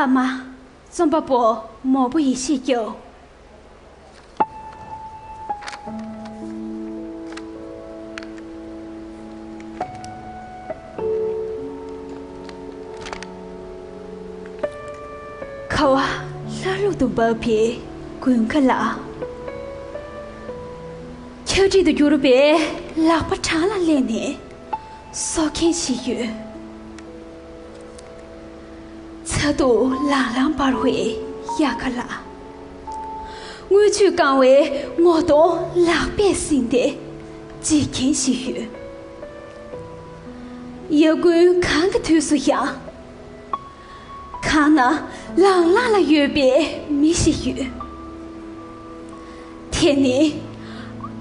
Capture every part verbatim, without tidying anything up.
ཨ་མ། རྩོམ་པ་པོ་མོ་པོ་ཡེ་ཤེས་སྐྱབས། ཁ་བ་ལྷ་ལུག་ཏུ་འབབ་པའི་དགུན་ཁ་ལ། ཆར་དྲི་དུ་གྱུར་པའི་ལག་པ་བྲང་ལ་ལེན་ནས་གསོ་མཁན་ཞིག་ཡོད། ཚ་གདུང་ལང་ལང་འབར་བའི་དབྱར་ཁ་ལ། རྔུལ་ཆུས་བཀང་བའི་ངོ་གདོང་ལག་པས་ཟིན་ཏེ་འཇིགས་མཁན་ཞིག་ཡོད། ཡ་དགུན་གང་གི་དུས་སུ་ཡང་། གང་ན་ལང་ལང་ལ་ཡོད་པའི་མི་ཞིག་ཡོད། དེ་ནི་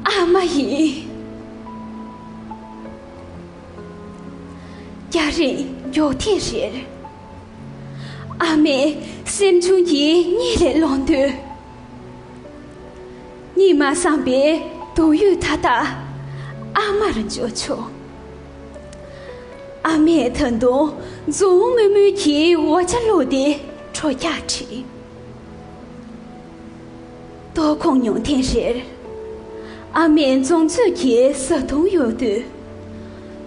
ཨ་མ་ཡིན། རྒྱ་རིང་མགྱོགས་ཐེངས་རེར། ཨ་མའི་སེམས་ཆུང་གི་གཉིད་ལས་ལོང་དུས། གཉིད་མ་སངས་པའི་སྡུག་ཡུས་མཐའ་དག་ཨ་མར་འཇོག་ཆོག་ཨ་མས་ད་དུང་འཛུམ་དམུལ་དམུལ་གྱིས་འོ་ཇ་བླུགས་ཏེ་གྲོ་རྒྱག་བྲིས། ལྟོགས་ཁོག་མྱོང་ཐེངས་རེར། ཨ་མས་མཛུབ་ཚོད་ཀྱི་བཟའ་བཏུང་གཡོར་དུས།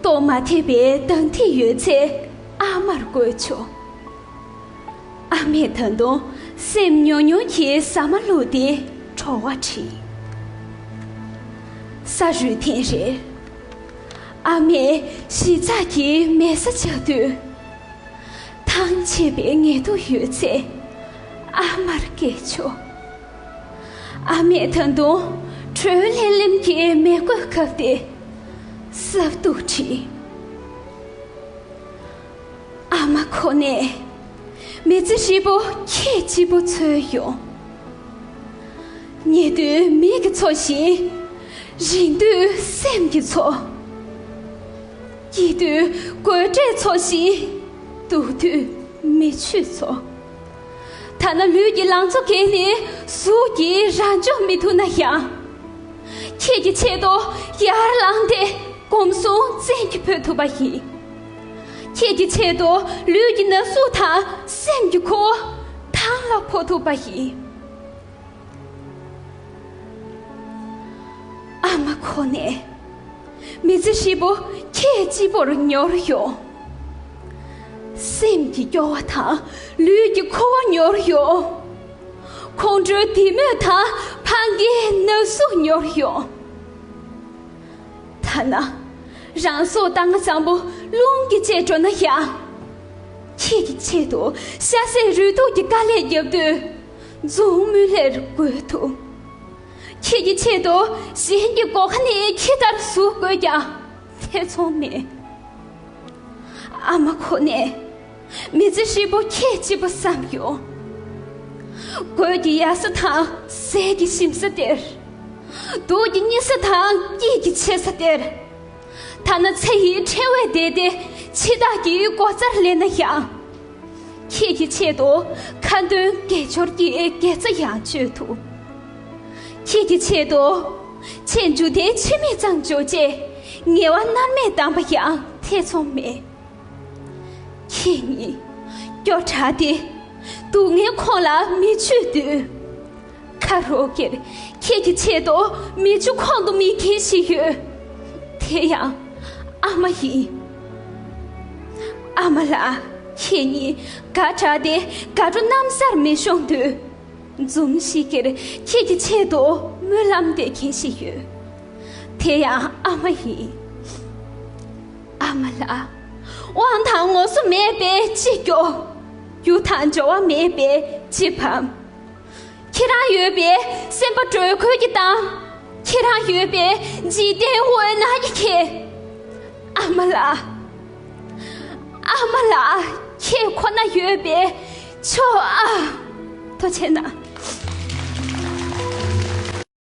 ལྟོ་མ་ཐེག་པའི་དང་ཐིག་ཡོད་ཚད་ཨ་མར་བསྐོལ་ཆོག་ཨ་མས་ད་དུང་སེམས་ཉུང་ཉུང་གིས་ཟ་མ་བླུགས་ཏེ་བྲོ་བ་བྲིས། ས་རུད་ཐེངས་རེར། ཨ་མས་གཞིས་ཆགས་ཀྱི་མེ་བཟའ་བཅག་དུས། ཐང་ཆད་པའི་ངལ་དུབ་ཡོད་ཚད་ཨ་མར་བཀལ་ཆོག་ཨ་མས་ད་དུང་དྲོད་ལྷེམ་ལྷེམ་གྱི་མེ་གོས་བཀབ་སྟེ་སྲབ་ཏུ་བྲིས། ཨ་མ་ཁོ་ནས་མི་ཚེ་ཧྲིལ་པོ་ཁྱེད་གཅིག་པུ་འཚོལ་ཡོང་། ཉལ་དུས་མིག་གིས་འཚོ་ཞིང་། རིང་དུས་སེམས་ཀྱིས་འཚོ། སྐྱིད་དུས་དགོད་སྒྲས་འཚོ་ཞིང་། སྡུག་དུས་མིག་ཆུས་འཚོ། ཐ་ན་ལུས་ཀྱི་ལང་ཚོ་གས་ནི་གཟུགས་ཀྱིས་རང་འཇོག་མི་ཐུབ་ན་ཡང་། ཁྱེད་ཀྱི་ཆེད་དུ་ཡར་ལངས་ཏེ་སྒོམ་གསུམ་བཙན་གྱིས་ཕུད་ཐུབ་པ་ཡིན། ཁྱེད་ཀྱི་ཆེད་དུ་ལུས་ཀྱི་ན་ཟུག་དང་སེམས་ཀྱི་འཁོར་བ་ཐང་ལ་འཕོ་ཐུབ་པ་ཡིན། ཨ་མ་ཁོ་ནས་མི་ཚེ་ཧྲིལ་པོ་ཁྱེད་གཅིག་པུར་ཉོར་ཡོང་། སེམས་ཀྱི་སྐྱོ་བ་དང་ལུས་ཀྱི་འཁོར་བ་ཉོར་ཡོང་། ཁོང་ཁྲོའི་དད་མོས་དང་ཕངས་ཀྱི་ན་ཟུག་ཉོར་ཡོང་། ཐ་ན་རང་སྲོག་ལྟ་ང་ཙམ་པོ་རླུང་གིས་བཅད་འགྲོ་ན་ཡང་། ཁྱེད་ཀྱི་ཆེད་དུ་ཤ་ཟད་རུས་སྡུག་གི་དཀའ་ལས་བརྒྱབ་དུས། འཛུམ་དམུལ་ལེར་དགོད་ཐུབ། ཁྱེད་ཀྱི་ཆེད་དུ་གཞན་གྱི་སྒོ་ཁ་ནས་ཁྱི་ལྟར་ཟུག་དགོས་ཀྱང་ཐེ་ཚོམ་མེད། ཨ་མ་ཁོ་ནས་མི་ཚེ་ཧྲིལ་པོ་ཁྱེད་གཅིག་པུ་བསམ་ཡོང་། གོས་ཀྱི་ཡལ་ས་དང་ཟས་ཀྱི་ཞིམ་ས་དེར། སྡུག་གི་གཉིད་ས་དང་སྐྱིད་ཀྱི་ཆེ་ས་དེར། ཐ་ན་ཚེ་ཡི་ཕྲེང་བས་བདས་ཏེ་འཆི་བདག་གི་སྒོ་རྩར་སླེབས་ན་ཡང་། ཁྱེད་ཀྱི་ཆེད་དུ་ཁ་འདོན་དགེ་སྦྱོར་གྱི་དགེ་རྩ་ཡང་བཅོལ་ཐུབ། ཁྱེད་ཀྱི་ཆེད་དུ་ཆེས་མཇུག་མཐའི་ཕྱི་མིག་ཙམ་འཇོག་རྗེས་ངལ་བ་མནར་མེད་གདམས་པ་ཡང་ཐེ་ཚོམ་མེད། ཁྱེད་ཉིད་སྐྱོ་དྲགས་ཏེ་སྡུག་བསྔལ་ཁོང་ལ་མི་ཆུད་དུས། ཁ་རོག་གེར་ཁྱེད་ཀྱི་ཆེད་དུ་མིག་ཆུ་ཁོང་དུ་མིད་མཁན་ཞིག་ཡོད། དེ་ཡང་ཨ་མ་ཡིན། ཨ་མ་ལགས། ཁྱེད་ཉིད་དགའ་དྲགས་ཏེ་དགའ་སྤྲོ་གནམ་སར་མི་ཤོང་དུས། འཛུམ་ཞིག་གིས་ཁྱེད་ཀྱི་ཆེད་དུ་སྨོན་ལམ་འདེབས་མཁན་ཞིག་ཡོད། དེ་ཡང་ཨ་མ་ཡིན། ཨ་མ་ལགས། དབང་དང་ངོ་སོ་མེད་པས་ཅི་སྐྱོ། རྒྱུ་དང་འབྱོར་བ་མེད་པས་ཅི་ཕམ། ཁྱེད་རང་ཡོད་པས་སེམས་པ་དྲོད་ཁོལ་གྱིས་གཏམས། ཁྱེད་རང་ཡོད་པས་འཇིག་རྟེན་འོད་སྣང་གིས་ཁེངས། ཨ་མ་ལགས། ཨ་མ་ལགས། ཁྱེད་ཁོ་ན་ཡོད་པས་ཆོག་ཨ། ཐུགས་རྗེ་གནང་།